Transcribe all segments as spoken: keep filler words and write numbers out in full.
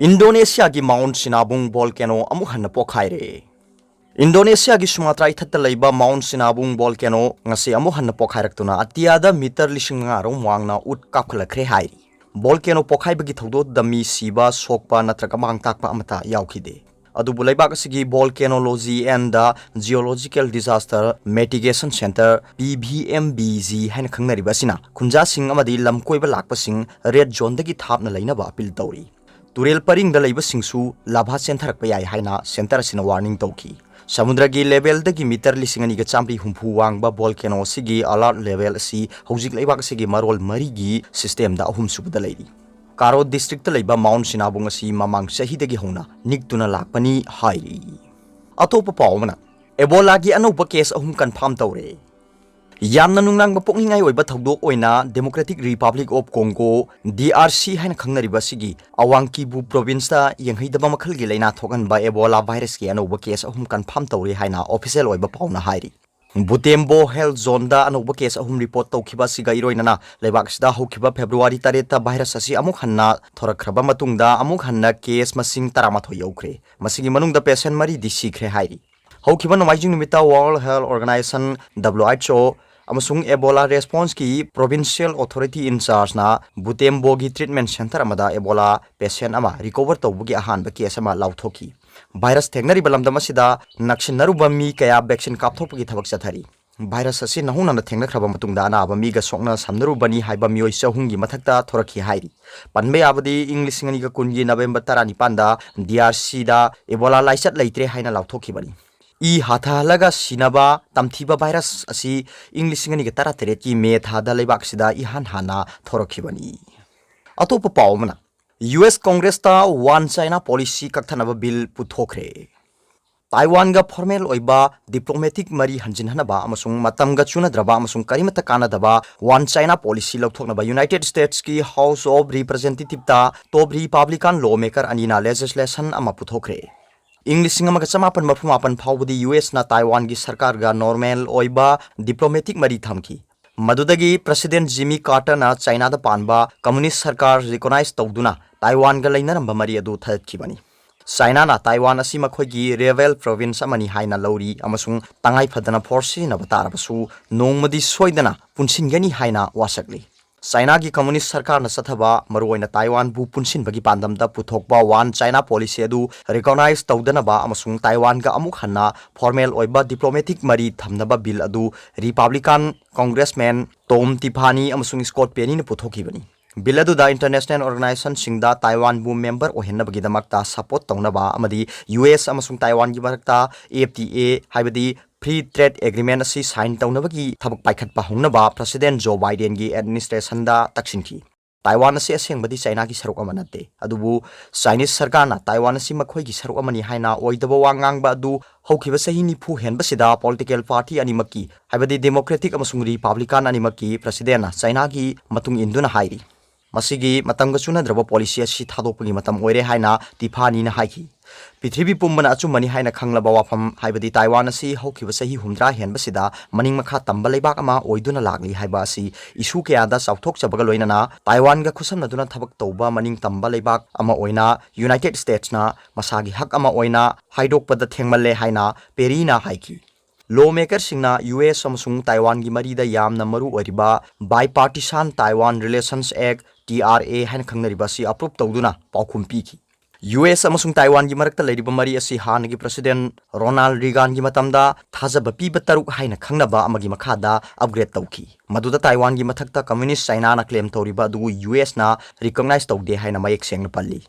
ꯏꯟꯗꯣꯅꯦꯁꯤꯌꯥꯒꯤ mount ꯁꯤꯅꯥꯕꯨꯡ volcano ꯑꯃꯨꯛ ꯍꯟꯅ ꯄꯣꯛꯈꯥꯏꯔꯦ꯫ ꯏꯟꯗꯣꯅꯦꯁꯤꯌꯥꯒꯤ ꯁꯨꯃꯥꯇ꯭ꯔꯥ ꯏꯊꯠꯇ ꯂꯩꯕ ꯃꯥꯎꯟ ꯁꯤꯅꯥꯕꯨꯡ ꯚꯣꯜꯀꯦꯅꯣ ꯉꯁꯤ ꯑꯃꯨꯛ ꯍꯟꯅ ꯄꯣꯛꯈꯥꯏꯔꯛꯇꯨꯅ ꯑꯇꯤꯌꯥꯗ ꯃꯤꯇꯔ ꯂꯤꯁꯤꯡ ꯃꯉꯥ ꯔꯣꯝ ꯋꯥꯡꯅ ꯎꯠ ꯀꯥꯞꯈꯠꯂꯛꯈ꯭ꯔꯦ ꯍꯥꯏꯔꯤ꯫ ꯚꯣꯜꯀꯦꯅꯣ ꯄꯣꯛꯈꯥꯏꯕꯒꯤ ꯊꯧꯗꯣꯛꯇꯨꯗ ꯃꯤ ꯁꯤꯕ, ꯁꯣꯛꯄ ꯅꯠꯇ꯭ꯔꯒ ꯃꯥꯡ ꯇꯥꯛꯄ ꯑꯃꯠꯇ ꯌꯥꯎꯈꯤꯗꯦ꯫ ꯑꯗꯨꯕꯨ ꯂꯩꯕꯥꯛ ꯑꯁꯤꯒꯤ Volcanology and the Geological Disaster Mitigation Centre, P V M B G ꯍꯥꯏꯅ ꯈꯪꯅꯔꯤꯕ ꯑꯁꯤꯅ ꯈꯨꯟꯖꯥꯁꯤꯡ ꯑꯃꯗꯤ ꯂꯝ ꯀꯣꯏꯕ ꯂꯥꯛꯄꯁꯤꯡ red zoneꯗꯒꯤ ꯊꯥꯞꯅ ꯂꯩꯅꯕ appeal ꯇꯧꯔꯤ꯫ ꯇꯨꯔꯦꯜ ꯄꯔꯤꯡꯗ ꯂꯩꯕꯁꯤꯡꯁꯨ ꯂꯥꯚꯥ ꯆꯦꯟꯊꯔꯛꯄ ꯌꯥꯏ ꯍꯥꯏꯅ centre ꯑꯁꯤꯅ warning ꯇꯧꯈꯤ꯫ ꯁꯃꯨꯗ꯭ꯔꯒꯤ levelꯗꯒꯤ ꯃꯤꯇꯔ ꯂꯤꯁꯤꯡ ꯑꯅꯤꯒ ꯆꯥꯝꯃꯔꯤ ꯍꯨꯝꯐꯨ ꯋꯥꯡꯕ volcano ꯑꯁꯤꯒꯤ alert level ꯑꯁꯤ ꯍꯧꯖꯤꯛ ꯂꯩꯕꯥꯛ ꯑꯁꯤꯒꯤ ꯃꯔꯣꯜ ꯃꯔꯤꯒꯤ systemꯗ ꯑꯍꯨꯝꯁꯨꯕꯗ ꯂꯩꯔꯤ꯫ ꯀꯥꯔꯣ districtꯇ ꯂꯩꯕ ꯃꯥꯎꯟ ꯁꯤꯅꯥꯕꯨꯡ ꯑꯁꯤ ꯃꯃꯥꯡ ꯆꯍꯤꯗꯒꯤ ꯍꯧꯅ ꯅꯤꯛꯇꯨꯅ ꯂꯥꯛꯄꯅꯤ ꯍꯥꯏꯔꯤ꯫ ꯑꯇꯣꯞꯄ ꯄꯥꯎ ꯑꯃꯅ, Ebolaꯒꯤ ꯑꯅꯧꯕ case ꯑꯍꯨꯝ confirm ꯇꯧꯔꯦ꯫ ꯌꯥꯝꯅ ꯅꯨꯡꯅꯥꯡꯕ ꯄꯣꯛꯅꯤꯡꯉꯥꯏ ꯑꯣꯏꯕ ꯊꯧꯗꯣꯛ ꯑꯣꯏꯅ Democratic Republic of Congo, D R C ꯍꯥꯏꯅ ꯈꯪꯅꯔꯤꯕ ꯑꯁꯤꯒꯤ ꯑꯋꯥꯡ ꯀꯤꯕꯨ provinceꯇ ꯌꯦꯡꯍꯩꯗꯕ ꯃꯈꯜꯒꯤ ꯂꯥꯏꯅꯥ ꯊꯣꯛꯍꯟꯕ Ebola virusꯀꯤ ꯑꯅꯧꯕ case ꯑꯍꯨꯝ confirm ꯇꯧꯔꯦ ꯍꯥꯏꯅ official ꯑꯣꯏꯕ ꯄꯥꯎꯅ ꯍꯥꯏꯔꯤ꯫ ꯕꯨꯇꯦꯝꯕꯣ health zoneꯗ ꯑꯅꯧꯕ case ꯑꯍꯨꯝ report ꯇꯧꯈꯤꯕ ꯑꯁꯤꯒ ꯏꯔꯣꯏꯅꯅ ꯂꯩꯕꯥꯛ ꯑꯁꯤꯗ ꯍꯧꯈꯤꯕ February ꯇꯔꯦꯠꯇ virus ꯑꯁꯤ ꯑꯃꯨꯛ ꯍꯟꯅ ꯊꯣꯔꯛꯈ꯭ꯔꯕ ꯃꯇꯨꯡꯗ ꯑꯃꯨꯛ ꯍꯟꯅ case ꯃꯁꯤꯡ ꯇꯔꯥꯃꯥꯊꯣꯏ ꯌꯧꯈ꯭ꯔꯦ꯫ ꯃꯁꯤꯒꯤ ꯃꯅꯨꯡꯗ patient ꯃꯔꯤꯗꯤ ꯁꯤꯈ꯭ꯔꯦ ꯍꯥꯏꯔꯤ꯫ ꯍꯧꯈꯤꯕ ꯅꯣꯡꯃꯥꯏꯖꯤꯡ ꯅꯨꯃꯤꯠꯇ World Health Organization, W H O, ꯑꯃꯁꯨꯡ Ebola Responseꯀꯤ Provincial Authority in Chargeꯅ ꯕꯨꯇꯦꯝꯕꯣꯒꯤ treatment centre ꯑꯃꯗ Ebola patient ꯑꯃ recover ꯇꯧꯕꯒꯤ ꯑꯍꯥꯟꯕ case ꯑꯃ ꯂꯥꯎꯊꯣꯛꯈꯤ꯫ Virus ꯊꯦꯡꯅꯔꯤꯕ ꯂꯝꯗꯝ ꯑꯁꯤꯗ ꯅꯛꯁꯤꯟꯅꯔꯨꯕ ꯃꯤ ꯀꯌꯥ vaccine ꯀꯥꯞꯊꯣꯛꯄꯒꯤ ꯊꯕꯛ ꯆꯠꯊꯔꯤ꯫ Virus ꯑꯁꯤ ꯅꯧꯍꯧꯅꯅ ꯊꯦꯡꯅꯈ꯭ꯔꯕ ꯃꯇꯨꯡꯗ ꯑꯅꯥꯕ ꯃꯤꯒ ꯁꯣꯛꯅ ꯁꯝꯅꯔꯨꯕꯅꯤ ꯍꯥꯏꯕ ꯃꯤꯑꯣꯏ ꯆꯍꯨꯝꯒꯤ ꯃꯊꯛꯇ ꯊꯣꯔꯛꯈꯤ ꯍꯥꯏꯔꯤ꯫ ꯄꯟꯕ ꯌꯥꯕꯗꯤ, ꯏꯪ ꯂꯤꯁꯤꯡ ꯑꯅꯤꯒ ꯀꯨꯟꯒꯤ November ꯇꯔꯥꯅꯤꯄꯥꯟꯗ D R Cꯗ Ebola ꯂꯥꯏꯆꯠ ꯂꯩꯇ꯭ꯔꯦ ꯍꯥꯏꯅ ꯂꯥꯎꯊꯣꯛꯈꯤꯕꯅꯤ꯫ ꯏ ꯍꯥꯊꯍꯜꯂꯒ ꯁꯤꯅꯕ ꯇꯝꯊꯤꯕ virus ꯑꯁꯤ ꯏꯪ ꯂꯤꯁꯤꯡ ꯑꯅꯤꯒ ꯇꯔꯥꯇꯔꯦꯠꯀꯤ May ꯊꯥꯗ ꯂꯩꯕꯥꯛꯁꯤꯗ ꯏꯍꯥꯟ ꯍꯥꯟꯅ ꯊꯣꯔꯛꯈꯤꯕꯅꯤ꯫ ꯑꯇꯣꯞꯄ ꯄꯥꯎ ꯑꯃꯅ, U S Congressꯇ One China Policy ꯀꯛꯊꯠꯅꯕ bill ꯄꯨꯊꯣꯛꯈ꯭ꯔꯦ꯫ ꯇꯥꯏꯋꯥꯟꯒ formal ꯑꯣꯏꯕ diplomatic ꯃꯔꯤ ꯍꯟꯖꯤꯟꯍꯟꯅꯕ ꯑꯃꯁꯨꯡ ꯃꯇꯝꯒ ꯆꯨꯅꯗ꯭ꯔꯕ ꯑꯃꯁꯨꯡ ꯀꯔꯤꯃꯠꯇ ꯀꯥꯟꯅꯗꯕ One China Policy ꯂꯧꯊꯣꯛꯅꯕ United Statesꯀꯤ House of Representativeꯇ top Republican lawmaker ꯑꯅꯤꯅ legislation ꯑꯃ ꯄꯨꯊꯣꯛꯈ꯭ꯔꯦ꯫ ꯏꯪ ꯂꯤꯁꯤꯡ ꯑꯃꯒ ꯆꯃꯥꯄꯟ ꯃꯔꯐꯨ ꯃꯥꯄꯟ ꯐꯥꯎꯕꯗꯤ U Sꯅ ꯇꯥꯏꯋꯥꯟꯒꯤ ꯁꯔꯀꯥꯔꯒ normal ꯑꯣꯏꯕ diplomatic ꯃꯔꯤ ꯊꯝꯈꯤ꯫ ꯃꯗꯨꯗꯒꯤ President Jimmy Carterꯅ Chinaꯗ ꯄꯥꯟꯕ communist ꯁꯔꯀꯥꯔ recognize ꯇꯧꯗꯨꯅ ꯇꯥꯏꯋꯥꯟꯒ ꯂꯩꯅꯔꯝꯕ ꯃꯔꯤ ꯑꯗꯨ ꯊꯗꯠꯈꯤꯕꯅꯤ꯫ ꯆꯥꯏꯅꯥꯅ ꯇꯥꯏꯋꯥꯟ ꯑꯁꯤ ꯃꯈꯣꯏꯒꯤ ꯔꯤꯕꯦꯜ ꯄ꯭ꯔꯣꯚꯤꯟꯁ ꯑꯃꯅꯤ ꯍꯥꯏꯅ ꯂꯧꯔꯤ ꯑꯃꯁꯨꯡ ꯇꯉꯥꯏ ꯐꯗꯅ ꯐꯣꯔꯁ ꯁꯤꯖꯤꯟꯅꯕ ꯇꯥꯔꯕꯁꯨ ꯅꯣꯡꯃꯗꯤ ꯁꯣꯏꯗꯅ ꯄꯨꯟꯁꯤꯟꯒꯅꯤ ꯍꯥꯏꯅ ꯋꯥꯁꯛꯂꯤ꯫ ꯆꯥꯏꯅꯥꯒꯤ ꯀꯝꯃꯨꯅꯤꯁ ꯁꯔꯀꯥꯔꯅ ꯆꯠꯊꯕ ꯃꯔꯨꯑꯣꯏꯅ ꯇꯥꯏꯋꯥꯟꯕꯨ ꯄꯨꯟꯁꯤꯟꯕꯒꯤ ꯄꯥꯟꯗꯝꯗ ꯄꯨꯊꯣꯛꯄ ꯋꯥꯟ ꯆꯥꯏꯅꯥ ꯄꯣꯂꯤꯁꯤ ꯑꯗꯨ ꯔꯤꯀꯣꯒꯅꯥꯏꯖ ꯇꯧꯗꯅꯕ ꯑꯃꯁꯨꯡ ꯇꯥꯏꯋꯥꯟꯒ ꯑꯃꯨꯛ ꯍꯟꯅ ꯐꯣꯔꯃꯦꯜ ꯑꯣꯏꯕ ꯗꯤꯄ꯭ꯂꯣꯃꯦꯇꯤꯛ ꯃꯔꯤ ꯊꯝꯅꯕ ꯕꯤꯜ ꯑꯗꯨ ꯔꯤꯄꯕ꯭ꯂꯤꯀꯥꯟ ꯀꯣꯡꯒ꯭ꯔꯦꯁꯃꯦꯟ ꯇꯣꯝ ꯇꯤꯐꯥꯅꯤ ꯑꯃꯁꯨꯡ ꯁ꯭ꯀꯣꯠ ꯄꯦꯅꯤꯅ ꯄꯨꯊꯣꯛꯈꯤꯕꯅꯤ꯫ ꯕꯤꯜ ꯑꯗꯨꯗ ꯏꯟꯇꯔꯅꯦꯁꯅꯦꯜ ꯑꯣꯔꯒꯅꯥꯏꯖꯦꯁꯟꯁꯤꯡꯗ ꯇꯥꯏꯋꯥꯟꯕꯨ ꯃꯦꯝꯕꯔ ꯑꯣꯏꯍꯟꯅꯕꯒꯤꯗꯃꯛꯇ ꯁꯄꯣꯔꯠ ꯇꯧꯅꯕ ꯑꯃꯗꯤ ꯌꯨ ꯑꯦꯁ ꯑꯃꯁꯨꯡ ꯇꯥꯏꯋꯥꯟꯒꯤ ꯃꯔꯛꯇ ꯑꯦꯐ ꯇꯤ ꯑꯦ, ꯍꯥꯏꯕꯗꯤ ꯐ꯭ꯔꯤ ꯇ꯭ꯔꯦꯗ ꯑꯦꯒ꯭ꯔꯤꯃꯦꯟ ꯑꯁꯤ ꯁꯥꯏꯟ ꯇꯧꯅꯕꯒꯤ ꯊꯕꯛ ꯄꯥꯏꯈꯠꯄ ꯍꯧꯅꯕ ꯄ꯭ꯔꯁꯤꯗꯦꯟ ꯖꯣ ꯕꯥꯏꯗꯦꯟꯒꯤ ꯑꯦꯗꯃꯤꯅꯤꯁꯇ꯭ꯔꯦꯁꯟꯗ ꯇꯛꯁꯤꯟꯈꯤ꯫ ꯇꯥꯏꯋꯥꯟ ꯑꯁꯤ ꯑꯁꯦꯡꯕꯗꯤ ꯆꯥꯏꯅꯥꯒꯤ ꯁꯔꯨꯛ ꯑꯃ ꯅꯠꯇꯦ, ꯑꯗꯨꯕꯨ ꯆꯥꯏꯅꯤꯁ ꯁꯔꯀꯥꯔꯅ ꯇꯥꯏꯋꯥꯟ ꯑꯁꯤ ꯃꯈꯣꯏꯒꯤ ꯁꯔꯨꯛ ꯑꯃꯅꯤ ꯍꯥꯏꯅ ꯑꯣꯏꯗꯕ ꯋꯥ ꯉꯥꯡꯕ ꯑꯗꯨ ꯍꯧꯈꯤꯕ ꯆꯍꯤ ꯅꯤꯐꯨ ꯍꯦꯟꯕꯁꯤꯗ ꯄꯣꯂꯤꯇꯤꯀꯦꯜ ꯄꯥꯔꯇꯤ ꯑꯅꯤꯃꯛꯀꯤ, ꯍꯥꯏꯕꯗꯤ ꯗꯦꯃꯣꯀ꯭ꯔꯦꯇꯤꯛ ꯑꯃꯁꯨꯡ ꯔꯤꯄꯕ꯭ꯂꯤꯀꯥꯟ ꯑꯅꯤꯃꯛꯀꯤ ꯄ꯭ꯔꯁꯤꯗꯦꯟꯅ ꯆꯥꯏꯅꯥꯒꯤ ꯃꯇꯨꯡ ꯏꯟꯗꯨꯅ ꯍꯥꯏꯔꯤ꯫ ꯃꯁꯤꯒꯤ ꯃꯇꯝꯒ ꯆꯨꯅꯗ꯭ꯔꯕ ꯄꯣꯂꯤꯁꯤ ꯑꯁꯤ ꯊꯥꯗꯣꯛꯄꯒꯤ ꯃꯇꯝ ꯑꯣꯏꯔꯦ ꯍꯥꯏꯅ ꯇꯤꯐꯥꯅꯤꯅ ꯍꯥꯏꯈꯤ꯫ ꯄ꯭ꯔꯤꯊꯤꯕꯤ ꯄꯨꯝꯕꯅ ꯑꯆꯨꯝꯕꯅꯤ ꯍꯥꯏꯅ ꯈꯪꯂꯕ ꯋꯥꯐꯝ, ꯍꯥꯏꯕꯗꯤ ꯇꯥꯏꯋꯥꯟ ꯑꯁꯤ ꯍꯧꯈꯤꯕ ꯆꯍꯤ ꯍꯨꯝꯗ꯭ꯔꯥ ꯍꯦꯟꯕꯁꯤꯗ ꯃꯅꯤꯡ ꯃꯈꯥ ꯇꯝꯕ ꯂꯩꯕꯥꯛ ꯑꯃ ꯑꯣꯏꯗꯨꯅ ꯂꯥꯛꯂꯤ ꯍꯥꯏꯕ ꯑꯁꯤ ꯏꯁꯨ ꯀꯌꯥꯗ ꯆꯥꯎꯊꯣꯛꯆꯕꯒ ꯂꯣꯏꯅꯅ ꯇꯥꯏꯋꯥꯟꯒ ꯈꯨꯠꯁꯝꯅꯗꯨꯅ ꯊꯕꯛ ꯇꯧꯕ ꯃꯅꯤꯡ ꯇꯝꯕ ꯂꯩꯕꯥꯛ ꯑꯃ ꯑꯣꯏꯅ ꯌꯨꯅꯥꯏꯇꯦꯗ ꯁ꯭ꯇꯦꯠꯁꯅ ꯃꯁꯥꯒꯤ ꯍꯛ ꯑꯃ ꯑꯣꯏꯅ ꯍꯥꯏꯗꯣꯛꯄꯗ ꯊꯦꯡꯃꯜꯂꯦ ꯍꯥꯏꯅ ꯄꯦꯔꯤꯅ ꯍꯥꯏꯈꯤ꯫ ꯂꯣ ꯃꯦꯀꯔꯁꯤꯡꯅ ꯌꯨ ꯑꯦꯁ ꯑꯃꯁꯨꯡ ꯇꯥꯏꯋꯥꯟꯒꯤ ꯃꯔꯤꯗ ꯌꯥꯝꯅ ꯃꯔꯨ ꯑꯣꯏꯔꯤꯕ Bipartisan Taiwan Relations Act, T R A ꯍꯥꯏꯅ ꯈꯪꯅꯔꯤꯕ ꯑꯁꯤ ꯑꯄ꯭ꯔꯨꯞ ꯇꯧꯗꯨꯅ ꯄꯥꯎꯈꯨꯝ ꯄꯤꯈꯤ꯫ ꯌꯨ ꯑꯦꯁ ꯑꯃꯁꯨꯡ ꯇꯥꯏꯋꯥꯟꯒꯤ ꯃꯔꯛꯇ ꯂꯩꯔꯤꯕ ꯃꯔꯤ ꯑꯁꯤ ꯍꯥꯟꯅꯒꯤ ꯄ꯭ꯔꯁꯤꯗꯦꯟ ꯔꯣꯅꯥꯜꯗ ꯔꯤꯒꯥꯟꯒꯤ ꯃꯇꯝꯗ ꯊꯥꯖꯕ ꯄꯤꯕ ꯇꯔꯨꯛ ꯍꯥꯏꯅ ꯈꯪꯅꯕ ꯑꯃꯒꯤ ꯃꯈꯥꯗ ꯑꯞꯒ꯭ꯔꯦꯗ ꯇꯧꯈꯤ, ꯃꯗꯨꯗ ꯇꯥꯏꯋꯥꯟꯒꯤ ꯃꯊꯛꯇ ꯀꯝꯃ꯭ꯌꯨꯅꯤꯁ ꯆꯥꯏꯅꯥꯅ ꯀ꯭ꯂꯦꯝ ꯇꯧꯔꯤꯕ ꯑꯗꯨ ꯌꯨ ꯑꯦꯁꯅ ꯔꯤꯀꯣꯒꯅꯥꯏꯖ ꯇꯧꯗꯦ ꯍꯥꯏꯅ ꯃꯌꯦꯛ ꯁꯦꯡꯅ ꯄꯜꯂꯤ꯫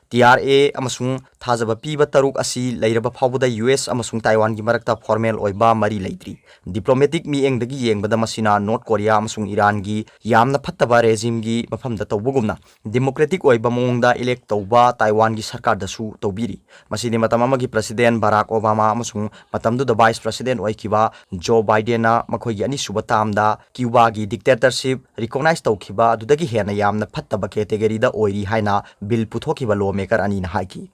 ꯇꯤ ꯑꯥꯔ ꯑꯦ ꯑꯃꯁꯨꯡ ꯊꯥꯖꯕ ꯄꯤꯕ ꯇꯔꯨꯛ ꯑꯁꯤ ꯂꯩꯔꯕ ꯐꯥꯎꯕꯗ ꯌꯨ ꯑꯦꯁ ꯑꯃꯁꯨꯡ ꯇꯥꯏꯋꯥꯟꯒꯤ ꯃꯔꯛꯇ ꯐꯣꯔꯃꯦꯜ ꯑꯣꯏꯕ ꯃꯔꯤ ꯂꯩꯇ꯭ꯔꯤ꯫ ꯗꯤꯄ꯭ꯂꯣꯃꯦꯇꯤꯛ ꯃꯤꯠꯌꯦꯡꯗꯒꯤ ꯌꯦꯡꯕꯗ ꯃꯁꯤꯅ ꯅꯣꯔꯠ ꯀꯣꯔꯤꯌꯥ ꯑꯃꯁꯨꯡ ꯏꯔꯥꯟꯒꯤ ꯌꯥꯝꯅ ꯐꯠꯇꯕ ꯔꯦꯖꯤꯝꯒꯤ ꯃꯐꯝꯗ ꯇꯧꯕꯒꯨꯝꯅ ꯗꯤꯃꯣꯀ꯭ꯔꯦꯇꯤꯛ ꯑꯣꯏꯕ ꯃꯑꯣꯡꯗ ꯏꯂꯦꯛ ꯇꯧꯕ ꯇꯥꯏꯋꯥꯟꯒꯤ ꯁꯔꯀꯥꯔꯗꯁꯨ ꯇꯧꯕꯤꯔꯤ꯫ ꯃꯁꯤꯗꯤ ꯃꯇꯝ ꯑꯃꯒꯤ ꯄ꯭ꯔꯁꯤꯗꯦꯟ ꯕꯔꯥꯛ ꯑꯣꯕꯥꯃꯥ ꯑꯃꯁꯨꯡ ꯃꯇꯝꯗꯨꯗ ꯚꯥꯏꯁ ꯄ꯭ꯔꯁꯤꯗꯦꯟ ꯑꯣꯏꯈꯤꯕ ꯖꯣ ꯕꯥꯏꯗꯦꯟꯅ ꯃꯈꯣꯏꯒꯤ ꯑꯅꯤꯁꯨꯕ ꯇꯥꯝꯗ ꯀ꯭ꯌꯨꯕꯥꯒꯤ ꯗꯤꯛꯇꯦꯇꯔꯁꯤꯞ ꯔꯤꯀꯣꯒꯅꯥꯏꯖ ꯇꯧꯈꯤꯕ ꯑꯗꯨꯗꯒꯤ ꯍꯦꯟꯅ ꯌꯥꯝꯅ ꯐꯠꯇꯕ ꯀꯦꯇꯦꯒꯣꯔꯤꯗ ꯑꯣꯏꯔꯤ ꯍꯥꯏꯅ ꯕꯤꯜ ꯄꯨꯊꯣꯛꯈꯤꯕ ꯂꯣ ꯃꯦꯀꯔ ꯑꯅꯤꯅ ꯍꯥꯏꯈꯤ꯫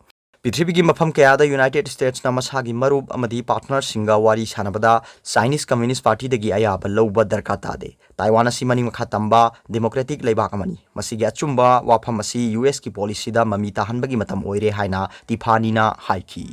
ꯄ꯭ꯔꯤꯊꯤꯕꯤꯒꯤ ꯃꯐꯝ ꯀꯌꯥꯗ ꯌꯨꯅꯥꯏꯇꯦꯗ ꯁ꯭ꯇꯦꯠꯁꯅ ꯃꯁꯥꯒꯤ ꯃꯔꯨꯞ ꯑꯃꯗꯤ ꯄꯥꯔꯠꯅꯔꯁꯤꯡꯒ ꯋꯥꯔꯤ ꯁꯥꯟꯅꯕꯗ ꯆꯥꯏꯅꯤꯁ ꯀꯝꯃ꯭ꯌꯨꯅꯤꯁ ꯄꯥꯔꯇꯤꯗꯒꯤ ꯑꯌꯥꯕ ꯂꯧꯕ ꯗꯔꯀꯥꯔ ꯇꯥꯗꯦ꯫ ꯇꯥꯏꯋꯥꯟ ꯑꯁꯤ ꯃꯅꯤꯡ ꯃꯈꯥ ꯇꯝꯕ ꯗꯦꯃꯣꯀ꯭ꯔꯦꯇꯤꯛ ꯂꯩꯕꯥꯛ ꯑꯃꯅꯤ꯫ ꯃꯁꯤꯒꯤ ꯑꯆꯨꯝꯕ ꯋꯥꯐꯝ ꯑꯁꯤ ꯌꯨ ꯑꯦꯁꯀꯤ ꯄꯣꯂꯤꯁꯤꯗ ꯃꯃꯤ ꯇꯥꯍꯟꯕꯒꯤ ꯃꯇꯝ ꯑꯣꯏꯔꯦ ꯍꯥꯏꯅ ꯇꯤꯐꯥꯅꯤꯅ ꯍꯥꯏꯈꯤ꯫